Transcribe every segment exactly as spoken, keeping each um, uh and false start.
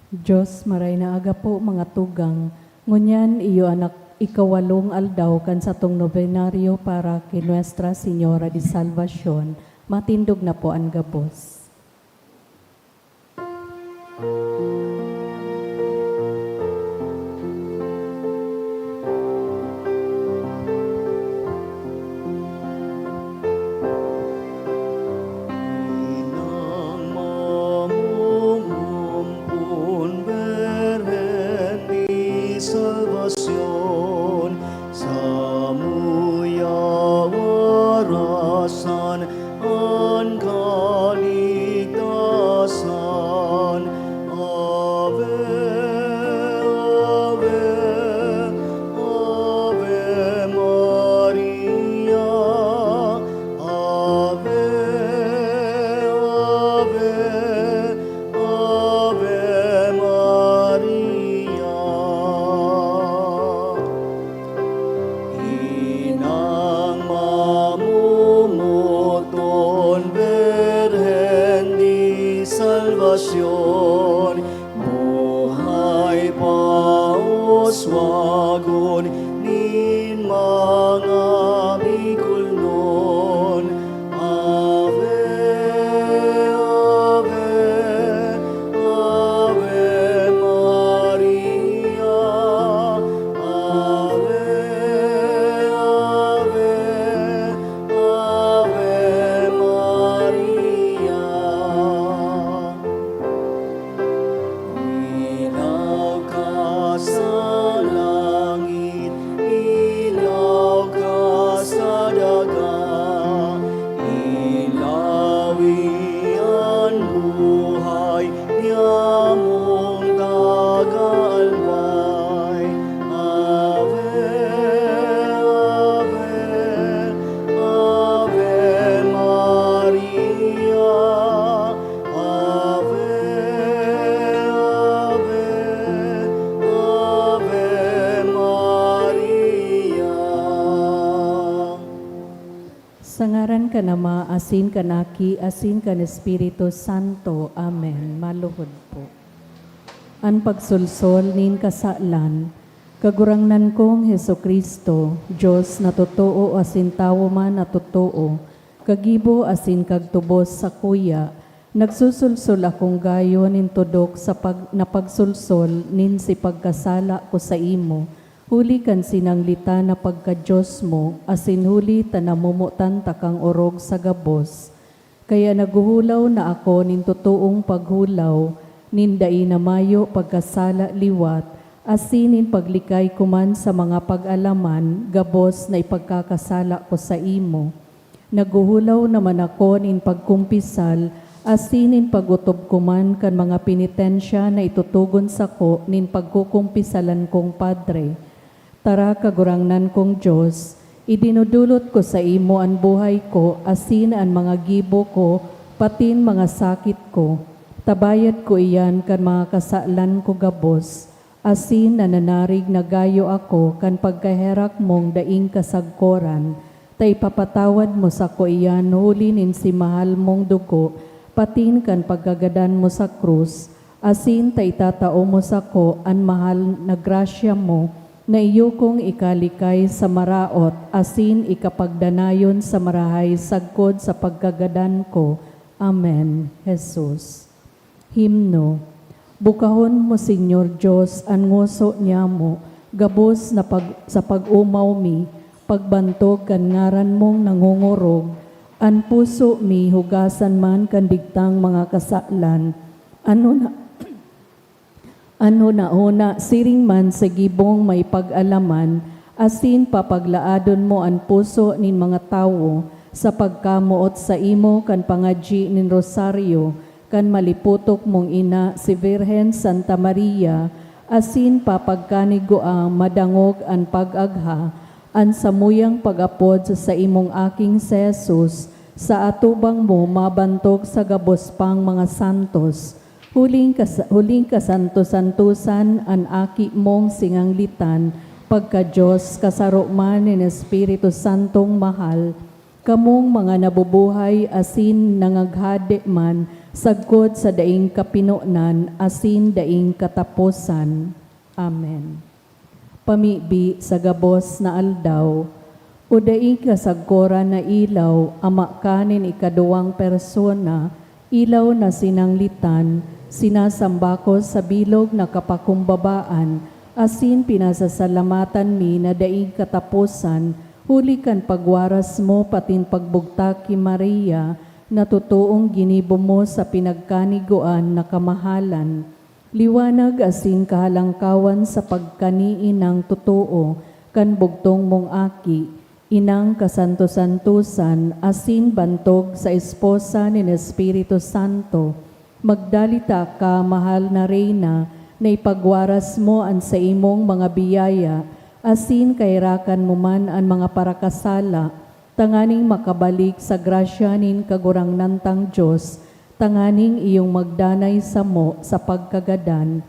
Diyos, maray na aga po, mga tugang. Ngunyan, iyo anak ikawalong aldaw kan satong nobenaryo para ki Nuestra Señora de Salvacion. Matindog na po an gabos. Inang mamumumpon, Birhen di Salvacion, samuya warasan an kaligtasan. Ave, Ave, Ave Maria. Ave, Ave, Ave Maria. Inang mamumuton, Birhen di Salvacion, buhay pa uswagon nin mga Bicolnon. Ave, Ave, Ave Maria. Ave, Ave, Ave Maria. Ilaw ka sa langit, ilaw ka sa daga, ilawi an buhay nyamong tagalbay. Ave, Ave, Ave Maria. Ave, Ave, Ave Maria. Sa ngaran kan Ama, asin kan Aki, asin kan Espiritu Santo. Amen. Maluhod po. An pagsolsol nin kasalan. Kagurangnan kong Jesu-Cristo, Dios na totoo asin tawo man na totoo, kagibo asin kagtubos sakuya, nagsusulsol akong gayo nin tudok sa pag-, na pagsolsol nin si pagkasala ko saimo, huli kan sinanglitan na pagka-Dios mo, asin huli ta namomotan ta kang orog sa gabos. Kaya naghuhulaw na ako nin totoong paghulaw, nin dai na mayo pagkasala liwat, asin nin paglikay ko man sa mga pag-alaman gabos na ipagkakasala ko saimo. Naghuhulaw naman ako nin pagkumpisal, asin nin pag-otob ko man kan mga penitensya na itotogon sako nin pagkukumpisalan kong padre. Tara, Kagurangnan kong Dios, idinodolot ko saimo an buhay ko asin an mga gibo ko, patin mga sakit ko. Ta bayad ko iyan kan mga kasalan ko gabos, asin nananarig na gayo ako kan pagkaherak mong daing kasagkoran, ta ipapatawad mo sako iyan huli nin si mahal mong dugo, patin kan pagkagadan mo sa krus, asin ta itatao mo sako an mahal na grasya mo, na iyo kong ikalikay sa maraot asin ikapagdanayon sa marahay sagkod sa pagkagadan ko. Amen. Jesus. Himno. Bukahon mo, Señor Dios, an ngoso niamo, gabos na pag-, sa pag-omaw mi, pagbantog kan ngaran mong nangongorog, an puso mi hugasan man kan digtang mga kasalan. Ano na, An hunahuna, siring man sa gibong may pag-alaman, asin papaglaadon mo an puso nin mga tawo sa pagkamoot saimo kan pangadyi nin rosaryo kan maliputok mong ina, si Birhen Santa Maria, asin papagkanigua madangog an pag-agha, an samuyang pag-apod sa saimong Aking si Jesus, sa atubang mo mabantog sa gabos pang mga santos. Huling kas-, huling kasanto-santosan an Aki mong sinanglitan, pagka-Dios, kasaro man nin Espiritu Santong mahal, kamong mga nabubuhay asin nangaghade man sagkod sa daing kapinonan asin daing kataposan. Amen. Pamibi sa gabos na aldaw, o daing kasagkoran na ilaw, ama ka nin ikaduwang persona, ilaw na sinanglitan, sinasamba ko sa bilog na kapakumbabaan, asin pinasasalamatan mi na daing kataposan, huli kan pagwaras mo patin pagbugtak ki Maria, na totoong ginibo mo sa pinagkanigoan na kamahalan, liwanag asin kahalangkawan sa pagkaniinang totoo kan bugtong mong Aki, inang kasanto-santosan asin bantog sa esposa nin Espiritu Santo. Magdalita ka, mahal na Reyna, na ipagwaras mo an saimong mga biyaya, asin kaherakan mo man an mga parakasala, tanganing makabalik sa grasya nin Kagurangnan tang Dios, tanganing iyong magdanay samo sa pagkagadan.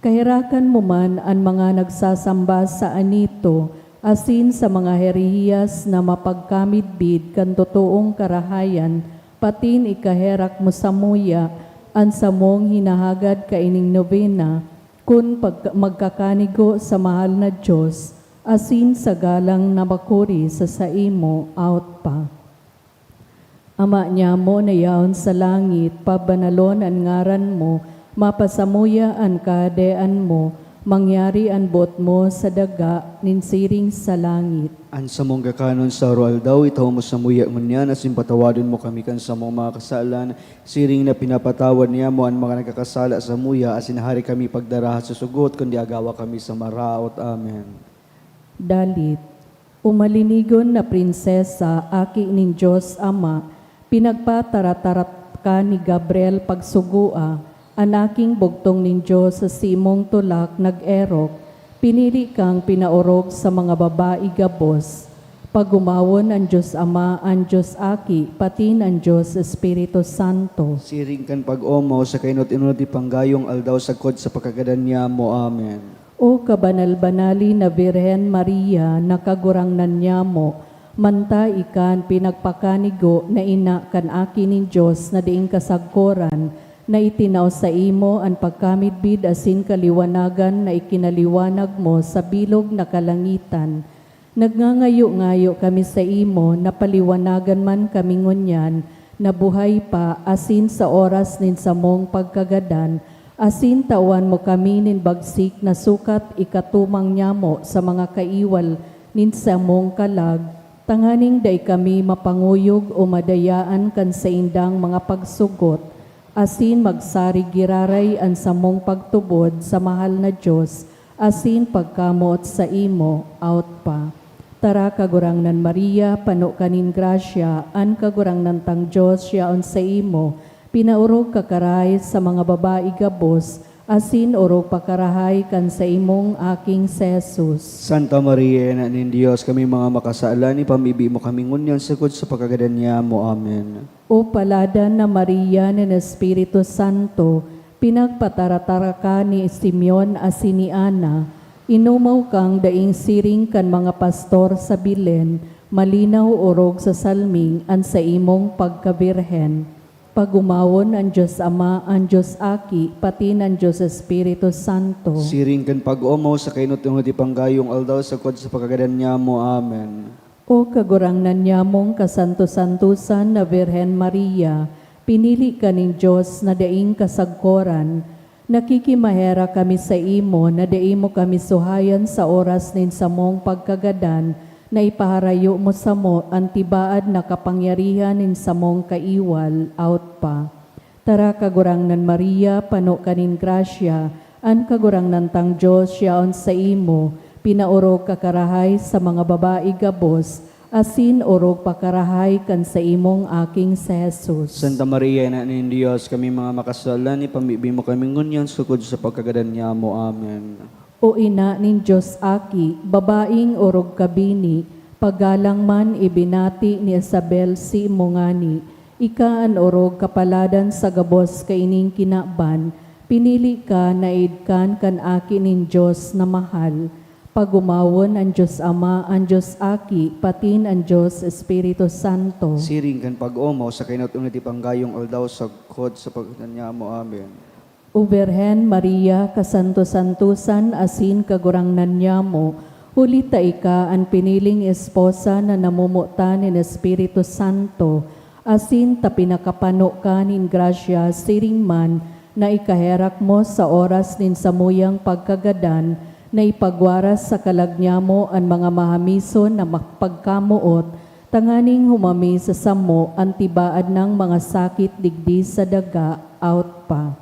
Kaherakan mo man an mga nagsasamba sa anito asin sa mga herehiyas na mapagkamidbid kan totoong karahayan, patin ikaherak mo samuya an samong hinahagad kaining nobena, kun pagka-, magkakanigo sa mahal na Dios asin sa galang na makuri sa saimo, awt pa. Ama nyamo na yaon sa langit, pabanalon an ngaran mo, mapasamuya an kahadean mo, mangyari an boot mo sa daga nin siring sa langit. An samong kakanon sa aroaldaw, itao mo samuya ngunyan, asin patawadon mo kami kan samong mga kasalan, siring na pinapatawad niamo an mga nagkakasala samuya, asin hare kami pagdaraha sa sugot, kundi agawa kami sa maraot. Amen. Dalit. O malinigon na Prinsesa, Aki nin Dios Ama, pinagpataratarata ka ni Gabriel pagsugoa, an aking bugtong nin Dios sa simong tulak nag-erok, pinili kang pinaorog sa mga babae gabos. Pagomawon an Dios Ama, an Dios Aki, patin an Dios Espiritu Santo. Siring kan pag-omaw sa kainot-inot ni panggayong aldaw sagkod sa pagkagadan niamo. Amen. O kabanal-banali na Birhen Maria na Kagurangnan niamo, manta ika an pinagpakanigo na ina kan Aki nin Dios na daing kasagkoran, na itinao saimo an pagkamidbid asin kaliwanagan na ikinaliwanag mo sa bilog na kalangitan. Nagngangayo-ngayo kami saimo na paliwanagan man kami ngunyan na buhay pa asin sa oras nin samong pagkagadan, asin tawan mo kami nin bagsik na sukat ikatumang nyamo sa mga kaiwal nin samong kalag, tanganing dai kami mapanguyog o madayaan kan saindang mga pagsugot, asin magsarig giraray an samong pagtubod sa mahal na Dios asin pagkamoot saimo, awt pa. Tara, Kagurangnan Maria, pano ka nin grasya, an Kagurangnan tang Dios yaon saimo, pinaorog ka karahay sa mga babae gabos, asin orog pa karahay kan saimong aking si Jesus. Santa Maria, Ina nin Dios, kami mga makasalan, ipamibi mo kami ngunyan sagkod sa pagkagadan niamo. Amen. O paladan na Maria nin Espiritu Santo, pinagpataratara ka ni Simeon asin ni Ana, inomaw kang daing siring kan mga pastor sa Belen, malinaw orog sa salming an saimong pagkabirhen. Pagomawon an Dios Ama, an Dios Aki, pati an Dios Espiritu Santo. Siring kan pag-omaw sa kainot-inot ni panggayong aldaw sagkod sa pagkagadan niamo. Amen. O Kagurangnan nyamong kasanto-santosan na Birhen Maria, pinili ka nin Dios na daing kasagkoran. Nakikimaherak kami saimo na dai mo kami suhayan sa oras nin samong pagkagadan, na ipaharayo mo samo an tibaad na kapangyarihan nin samong kaiwal, awt pa. Tara, Kagurangnan Maria, pano ka nin grasya, an Kagurangnan tang Dios yaon saimo, pinaorog ka karahay sa mga babae gabos, asin orog pa karahay kan saimong aking si Jesus. Santa Maria, Ina nin Dios, kami mga makasalan, ipamibi mo kami ngunyan sagkod sa pagkagadan niamo. Amen. O Ina nin Dios Aki, babaeng orog kabini, pagalang man ibinati ni Isabel simo ngani, ika an orog kapaladan sa gabos kaining kinaban, pinili ka na idkan kan Aki nin Dios na mahal. Pagomawon an Dios Ama, an Dios Aki, patin an Dios Espiritu Santo. Siring kan pag-omaw sa kainot-inot ipanggayong aldaw, sagkod sa pagkakan niamo. Amen. O Birhen Maria, kasanto-santosan asin kagurangnan niamo, huli ta ika an piniling esposa na namomotan nin Espiritu Santo, asin ta pinakapano ka nin grasya siring man na ikaherak mo sa oras nin samuyang pagkagadan na ipagwaras sa kalag niamo an mga mahamison na pagkamoot, tanganing humami sa samo an tibaad nang mga sakit digdi sa daga, out pa.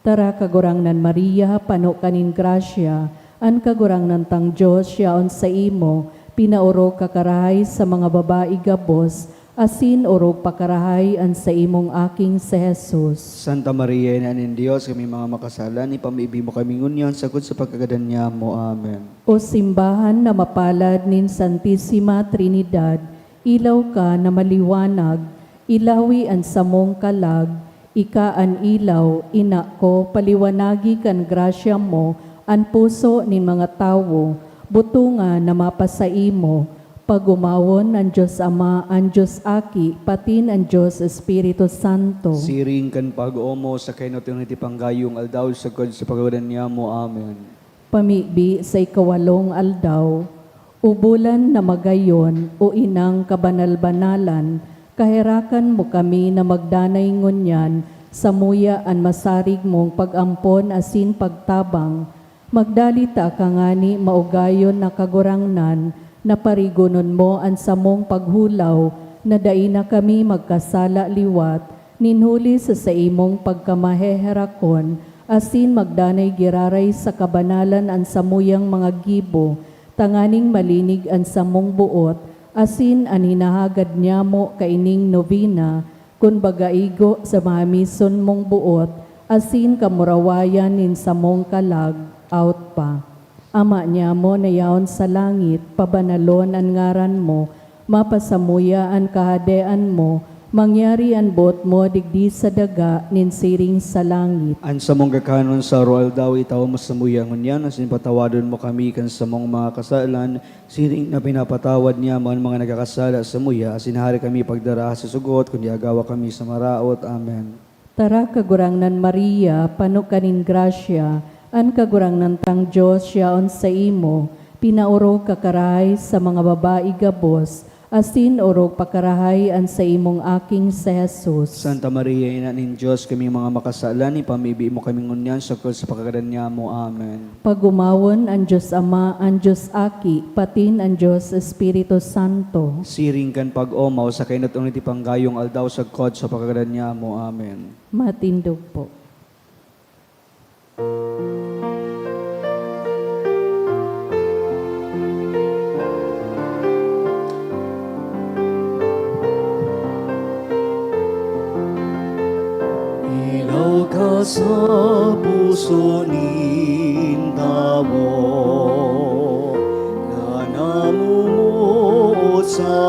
Tara, Kagurangnan Maria, pano ka nin grasya, an Kagurangnan tang Dios yaon saimo, pinaorog ka karahay sa mga babayi gabos, asin orog pa karahay an saimong aking si Jesus. Santa Maria, Ina nin Dios, kami mga makasalan, ipamibi mo kami ngunyan, sagkod sa pagkagadan niamo. Amen. O simbahan na mapalad nin Santisima Trinidad, ilaw ka na maliwanag, ilawi an samong kalag, ika an ilaw, ina ko, paliwanagi kan grasya mo an puso nin mga tawo, butonga na mapasaimo. Pagomawon an Dios Ama, an Dios Aki, patin an Dios Espiritu Santo. Siring kan pag-omo sa kainot-inot ipanggayong aldaw, sagkod sa pagkagadan niamo. Amen. Pamibi sa ikawalong aldaw, o bulan na magayon, o inang kabanal-banalan, kaherakan mo kami na magdanay ngunyan samuya an masarig mong pag-ampon asin pagtabang. Magdali ta ka ngani maugayon na Kagurangnan, na parigonon mo an samong paghulaw na dai na kami magkasala liwat nin huli sa saimong pagkamaheherakon, asin magdanay giraray sa kabanalan an samuyang mga gibo, tanganing malinig an samong boot, asin an hinahagad nyamo kaining nobena, kun baga igo sa mahamison mong boot, asin kamurawayan nin samong kalag, out pa. Ama nyamo na yaon sa langit, pabanalon an ngaran mo, mapasamuya an kahadean mo, mangyari an boot mo digdi sa daga nin siring sa langit. An samong kakanon sa aroaldaw itao mo samuya ngunyan, asin patawadon mo kami kan samong mga kasalan, siring na pinapatawad nyamo an mga nagkakasala samuya, asin hare kami pagdara sa sugot, kundi agawa kami sa maraot. Amen. Tara, Kagurangnan Maria, pano ka nin grasya, an Kagurangnan tang Dios yaon saimo, pinaorog ka karahay sa mga babayi gabos, asin orog pa karahay an saimong aking si Jesus. Santa Maria, Ina nin Dios, kami mga makasalan, ipamibi mo kami ngunyan, sagkod sa pagkagadan nyamo. Amen. Pagomawon an Dios Ama, an Dios Aki, patin an Dios Espiritu Santo. Siring kan pag-omaw sa kainot-inot ipanggayong aldaw, sagkod sa pagkagadan nyamo. Amen. Matindog po. Ilaw ka sa puso nin tawo na namumuot saimo.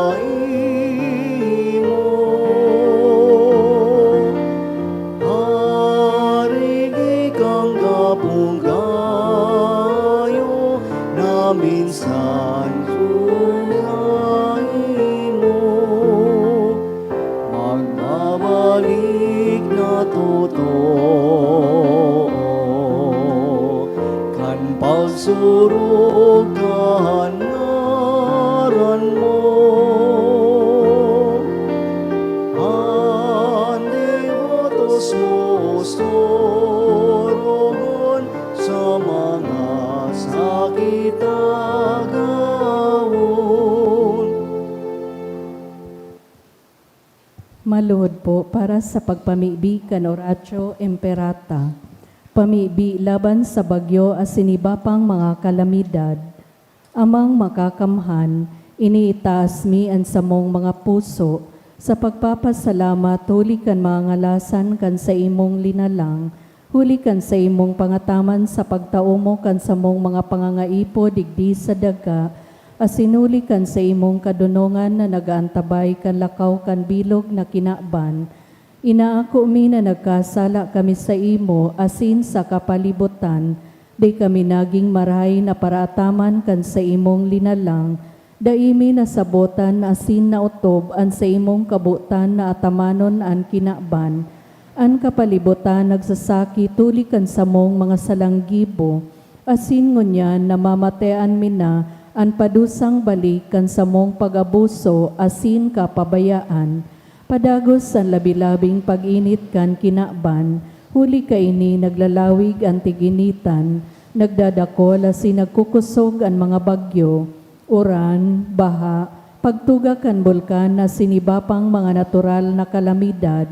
Arigi kang gapong gayo na minsan buhay mo. Magbabalik na totoo kan pagsurog kan ngaran mo. An debotos mos orogon sa mga sakit agawon. Maluhod po para sa pagpamibi kan Oratio Imperata. Pamibi laban sa bagyo asin iba pang mga kalamidad. Amang Makakamhan, iniitaas mi an samong mga puso sa pagpapasalamat huli kan mga ngalasan kan saimong linalang, huli kan saimong pangataman sa pagtao mo kan samong mga pangangaipo digdi sa daga, asin huli kan saimong kadonongan na nag-aantabay kan lakaw kan bilog na kinaban. Inaako mi na nagkasala kami saimo asin sa kapalibotan, Di kami naging marahay na paraataman kan saimong linalang, dai mi nasabotan asin naotob an saimong kabotan na atamanon an kinaban. An kapalibotan nagsasakit huli kan samong mga salang gibo, asin ngunyan namamatean mi na an padusang balik kan samong pag-abuso asin kapabayaan. Padagos an labi-labing pag-init kan kinaban, huli kaini naglalawig an tig-initan, nagdadakol asin nagkukosog an mga bagyo, uran, baha, pagtuga kan bulkan asin iba pang mga natural na kalamidad.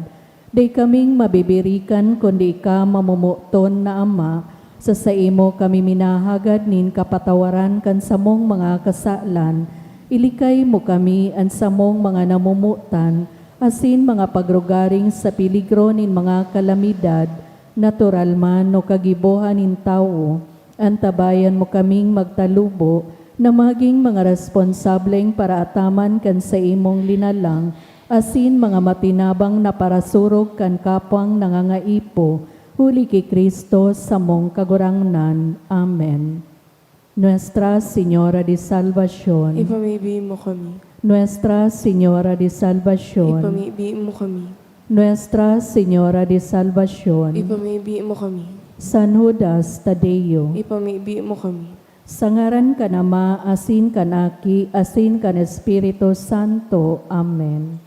Dai kaming mabibirikan kundi ika, mamomoton na Ama, sa saimo kami minahagad nin kapatawaran kan samong mga kasalan. Ilikay mo kami, an samong mga namomotan, asin mga pagrugaring sa peligro nin mga kalamidad, natural man o kagibohan nin tawo. Antabayan mo kaming magtalubo na magin mga responsableng paraataman kan saimong linalang, asin mga matinabang na parasurog kan kapwang nangangaipo, huli ki Cristo, samong Kagurangnan. Amen. Nuestra Señora de Salvacion. Ipamibi mo kami. Nuestra Señora de Salvacion. Ipamibi mo kami. Nuestra Señora de Salvacion. Ipamibi mo kami. San Judas Tadeo. Ipamibi mo kami. Sa ngaran kan Ama, asin kan Aki, asin kan Espiritu Santo. Amen.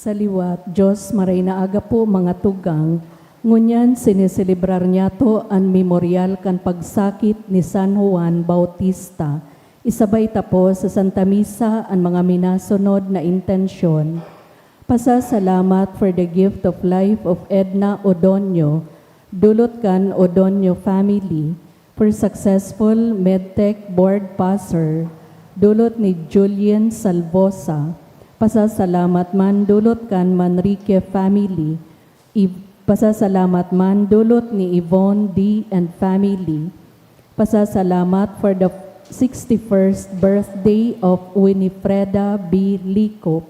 Sa liwat, Diyos, maray na aga po, mga tugang. Ngunyan, sineselebrar niyato an memoryal kan pagsakit ni San Juan Bautista. Isabay ta po sa Santa Misa an mga minasunod na intensyon. Pasasalamat for the gift of life of Edna Odonio, dulot kan Odonio family, for successful medtech board passer, dulot ni Julian Salvosa. Pasasalamat man dulot kan Manrique family. I-, pasasalamat man dulot ni Yvonne D and family. Pasasalamat for the sixty-first birthday of Winifreda B Licop.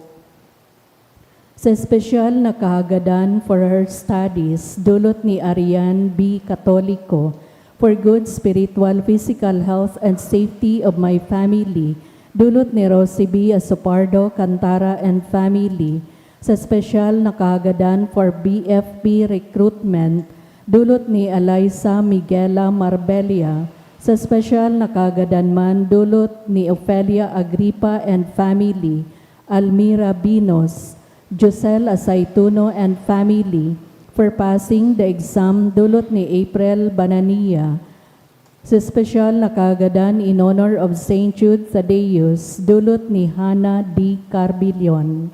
Sa espesyal na kahagadan for her studies, dulot ni Arian B Catolico, for good spiritual, physical health and safety of my family, dulot ni Rosie B Asopardo Cantara and family. Sa espesyal na kahagadan for B F P recruitment, dulot ni Eliza Miguela Marbella. Sa espesyal na kahagadan man, dulot ni Ofelia Agripa and family. Almira Binos, Josel Asaituno and family, for passing the exam, dulot ni April Banania. Sa espesyal na kahagadan in honor of Saint Jude Thaddeus, dulot ni Hannah D Carbilion.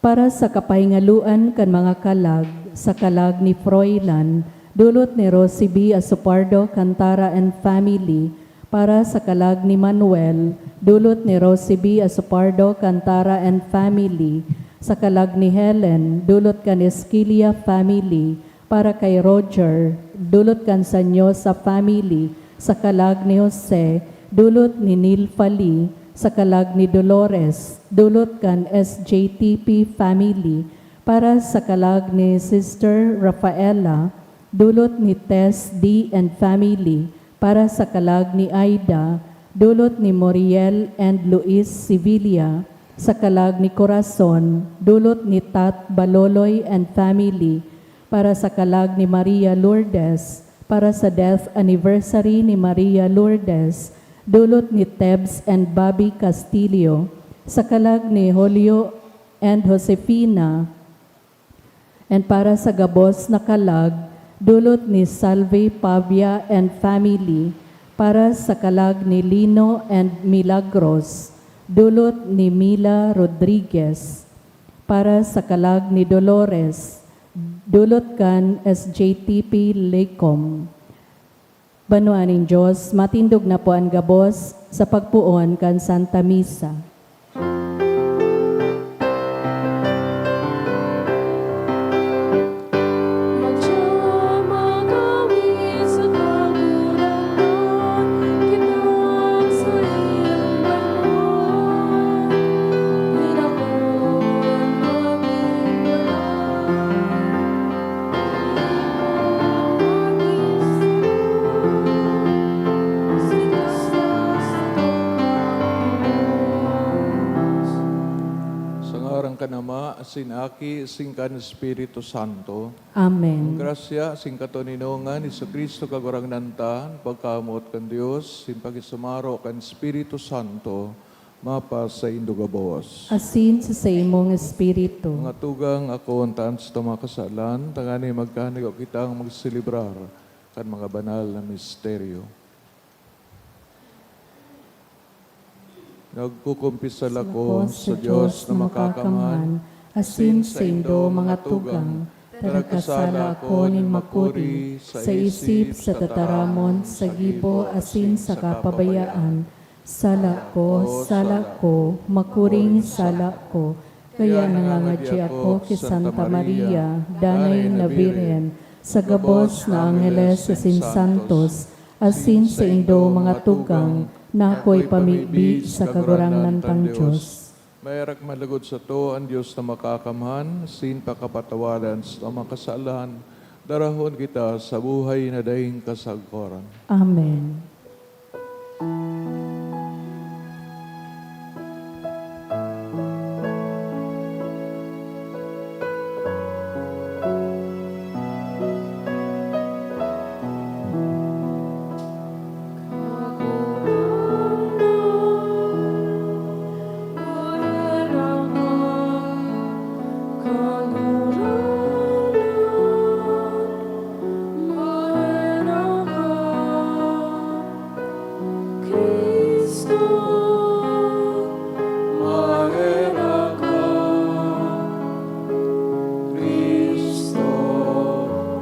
Para sa kapahingaloan kan mga kalag, sa kalag ni Froilan, dulot ni Rosie B Asopardo Cantara and family, para sa kalag ni Manuel, dulot ni Rosie B Asopardo Cantara and family, sa kalag ni Helen, dulot kan Esquilia family, para kay Roger, dulot kan Sanyosa family, sa kalag ni Jose, dulot ni Neil Fali, sa kalag ni Dolores, dulot kan S J T P family, para sa kalag ni Sister Rafaela, dulot ni Tess D and family, para sa kalag ni Aida, dulot ni Moriel and Luis Sevilla, sa kalag ni Corazon, dulot ni Tat Baloloy and family, para sa kalag ni Maria Lourdes, para sa death anniversary ni Maria Lourdes, dulot ni Tebs and Bobby Castillo, sa kalag ni Julio and Josefina, and para sa gabos na kalag, dulot ni Salve Pavia and family, para sa kalag ni Lino and Milagros, dulot ni Mila Rodriguez, para sa kalag ni Dolores, dulot kan S J T P Lecom. Banwaan nin Dios, matindog na po an gabos sa pagpoon kan Santa Misa. Sa ngaran kan Ama, asin Aki, asin kan Espiritu Santo. Amen. Ang grasya asin katoninongan ni Jesu-Cristo, Kagurangnan ta, an pagkamoot kan Dios, asin pakisumaro kan Espiritu Santo, mapasaindo gabos. Asin sa saimong espiritu. Mga tugang, akoon ta an satong mga kasalan, tanganing magkahanigo kitang magselebrar kan mga banal na misteryo. Nagkukumpisal ako sa Dios na makakamhan, asin saindo, mga tugang, ta nagkasala ako nin makuri sa isip, sa tataramon, sa gibo, asin sa kapabayaan. Sala ko, sala ko, makuring sala ko. Kaya nangangadyi ako ki Santa Maria, Danay na Birhen, sa gabos na angheles asin santos, asin saindo, mga tugang, na akoy pamibi sa Kagurangnan tang Dios. Maherak man logod sato an Dios na makakamhan, asin pakapatawadan sa mga kasalan, darahon kita sa buhay na daing kasagkoran. Amen. Cristo, maherak ka. Cristo,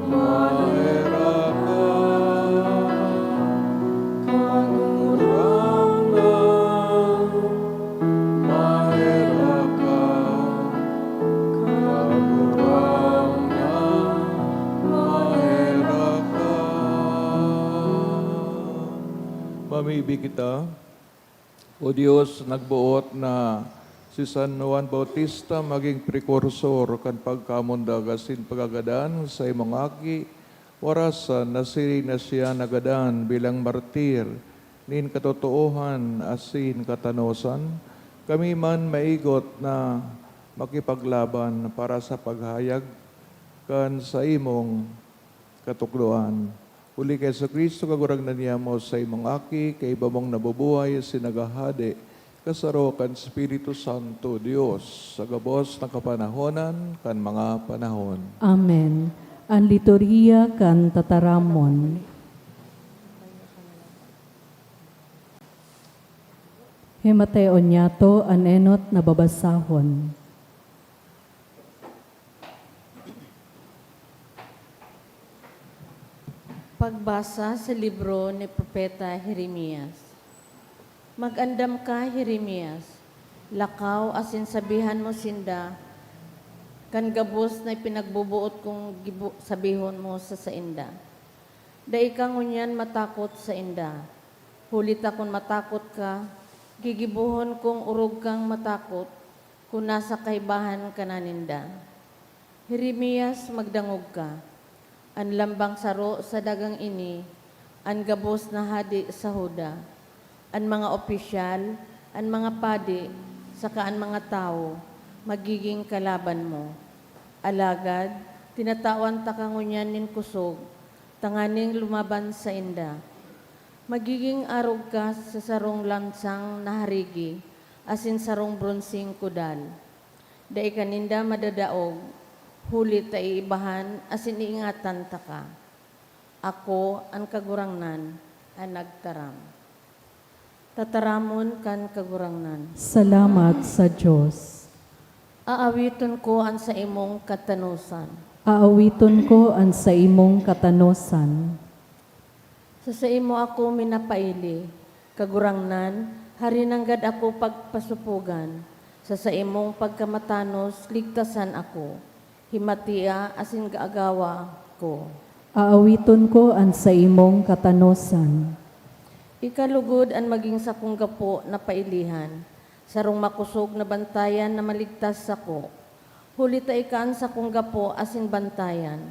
maherak ka. Kagurangnan, maherak ka. Kagurangnan, maherak ka. Mamibi kita. O Dios, nagboot na si San Juan Bautista magin prekursor kan pagkamundag asin pagkagadan sa imong Aki, warasan na siring na siya nagadan bilang martir nin katotoohan asin katanosan, kami man maigot na makipaglaban para sa paghayag kan saimong katukdoan. Huli ki Jesu-Cristo, Kagurangnan niamo, saimong Aki, kaiba mong nabubuhay asin naghahade, kasaro kan Espiritu Santo, Dios, sa gabos na kapanahonan kan mga panahon. Amen. An liturhiya kan tataramon. Himateon niyato an enot na babasahon. Pagbasa sa libro ni Propeta Jeremias. Mag-andam ka, Jeremias, lakaw asin sabihan mo sinda kan gabos na ipinagboboot kong gibo-, sabihon mo sa sainda. Dai ka ngunyan matakot sainda, huli ta kun matakot ka, gigibohon kong orog kang matakot kun nasa kaibahan ka na ninda. Jeremias, magdangog ka. An lambang saro sa dagang ini, an gabos na hade sa Juda, an mga opisyal, an mga padi, saka an mga tawo, magigin kalaban mo. Alagad, tinatawan taka ngunyan nin kosog, tanganing lumaban sainda. Magigin arog ka sa sarong lansang na harigi asin sarong bronseng kudal. Dai ka ninda madadaog, huli ta iibahan asin iingatan taka. Ako, an Kagurangnan, an nagtaram. Tataramon kan Kagurangnan. Salamat sa Dios. Aawiton ko an saimong katanosan. Aawiton ko an saimong katanosan. Sa saimo ako minapaili, Kagurangnan, hari nanggad ako pagpasupogan. Sa saimong pagkamatanos, ligtasan ako. Himatia asin gaagawa ko. Aawiton ko an saimong katanosan. Ika lugod an magin sakong gapo na pailihan, sarong makosog na bantayan na maligtas sako. Huli ta ika an sakong gapo asin bantayan.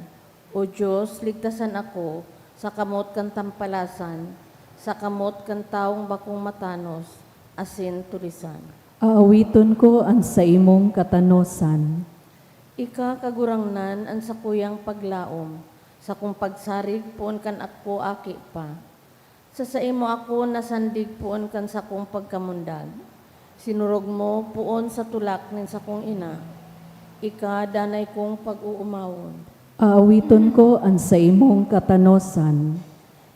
O Dios, ligtasan ako sa kamot kan tampalasan, sa kamot kan tawong bakong matanos asin tulisan. Aawiton ko an saimong katanosan. Ika, Kagurangnan, an sakuyang paglaom, sakong pagsarig poon kan ako aki pa. Sa saimo ako nasandig poon kan sakong pagkamundag. Sinurog mo poon sa tulak nin sakong ina. Ika danay kong pag-oomawon. Aawiton ko an saimong katanosan.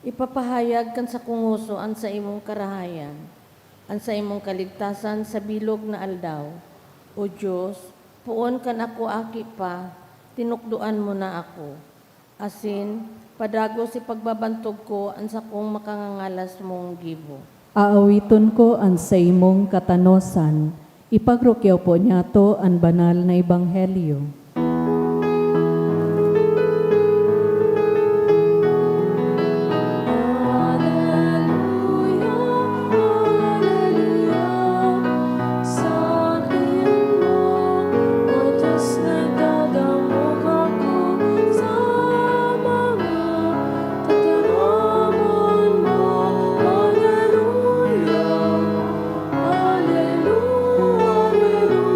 Ipapahayag kan sakong ngoso an saimong karahayan, an saimong kaligtasan sa bilog na aldaw. O Dios, poon kan ako aki pa, tinukdoan mo na ako. Asin, padagos ipagbabantog ko an sakong makangangalas mong gibo. Aawiton ko an saimong katanosan, ipagrukyaw po niyato an banal na ebanghelyo. Hallelujah, hallelujah. Sa akin mo, watas nagdadamog ako sa mga tataramon mo. Hallelujah, hallelujah, hallelujah.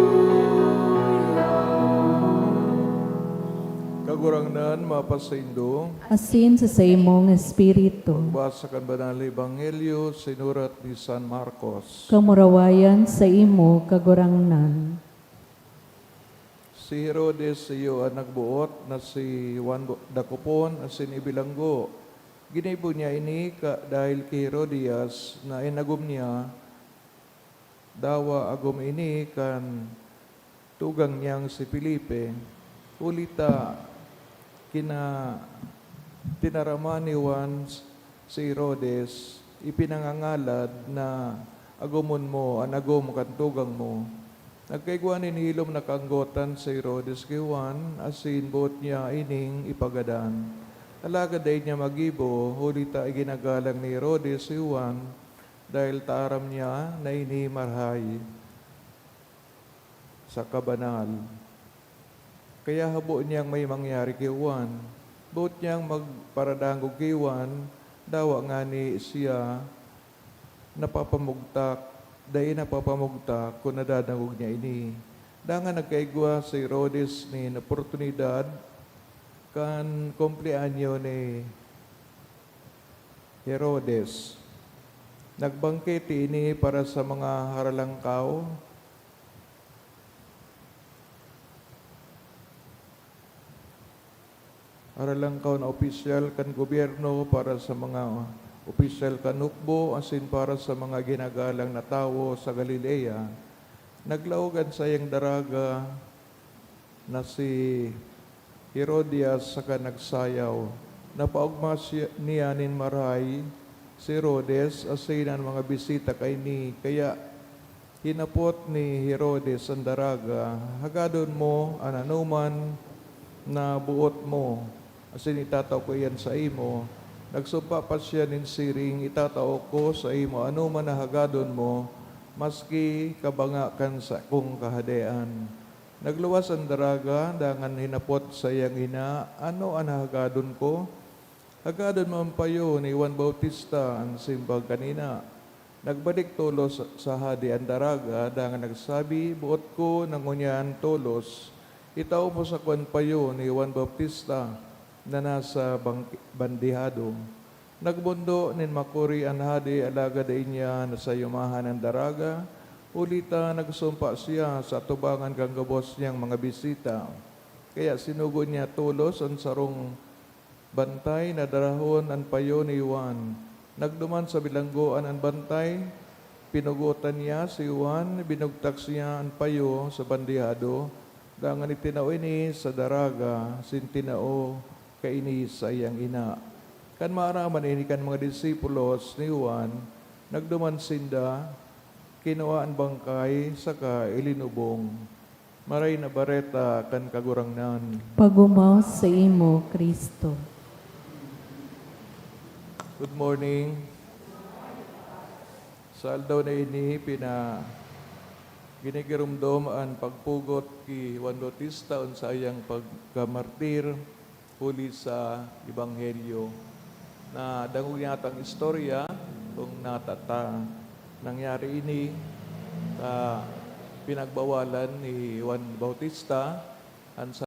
Kagurangnan, mapasaindo. Asin sa saimong espiritu. Pagbasa kan Banal na Ebanghelyo, sinurat ni San Marcos. Kamurawayan saimo, Kagurangnan. Si Herodes iyo an nagboot na si Juan Bo-, Dakopon asin ibilanggo. Ginibo niya ini ka, dahil ki Herodias na inagom niya, dawa agom ini kan tugang niyang si Felipe, huli ta kina-, tinaraman ni Juan si Herodes, ipinangangalad na, "Agomon mo an agom kan tugang mo." Nagkaigwa nin hilom na kaanggotan si Herodes ki Juan, asin boot niya ining ipagadan. Alagad dai niya magibo, huli ta iginagalang ni Herodes si Juan, dahil ta aram niya na ini marahay saka banal. Kaya habo niyang may mangyari ki Juan. Boot niyang magparadangog ki Juan, dawa ngani siya napapamugtak, dai napapamugtak kun nadadangog niya ini. Dangan nagkaigwa si Herodes nin oportunidad kan kumpleanyo ni Herodes. Nagbangkete ini para sa mga haralangkaw, haralangkaw na opisyal kan gobyerno, para sa mga opisyal kan hukbo, asin para sa mga ginagalang na tawo sa Galilea. Naglaog an saiyang daraga na si Herodias saka nagsayaw. Napaogma siya, niya nin marahay si Herodes asin an mga bisita kaini, kaya hinapot ni Herodes an daraga, "Hagadon mo an anoman na boot mo, asin itatao ko iyan saimo." Nagsumpa pa siya nin siring, "Itatao ko saimo anoman na hagadon mo, maski kabanga kan sakong kahadean." Nagluwas an daraga, dangan hinapot saiyang ina, "Ano an hahagadon ko?" "Hagadon mo an payo ni Juan Bautista," an simbag kan ina. Nagbalik tolos sa hade an daraga, dangan nagsabi, "Boot ko na ngunyan tolos itao mo sako an payo ni Juan Bautista na nasa bang-, bandehado." Nagmondo nin makuri an hade, alagad dai niya nasayumahan an daraga, huli ta nagsumpa siya sa atubangan kan gabos niyang mga bisita. Kaya sinugo niya tolos an sarong bantay na darahon an payo ni Juan. Nagduman sa bilanggoan an bantay, pinugotan niya si Juan, binugtak niya an payo sa bandehado, dangan itinao ini sa daraga, asin tinao kaini saiyang ina. Kan maaraman ini kan mga disipulos ni Juan, nagduman sinda, kinua an bangkay, saka ilinubong. Maray na Bareta kan Kagurangnan. Pagumaw sa imo, Cristo. Good morning. Sa aldaw na ini, pina-, ginigiromdom an pagpugot ki Juan Bautista on saiyang pagkamartir huli sa Ebanghelyo. Nadangog niya itong istorya kung nata ta. Nangyari ini sa pinagbawalan ni Juan Bautista, an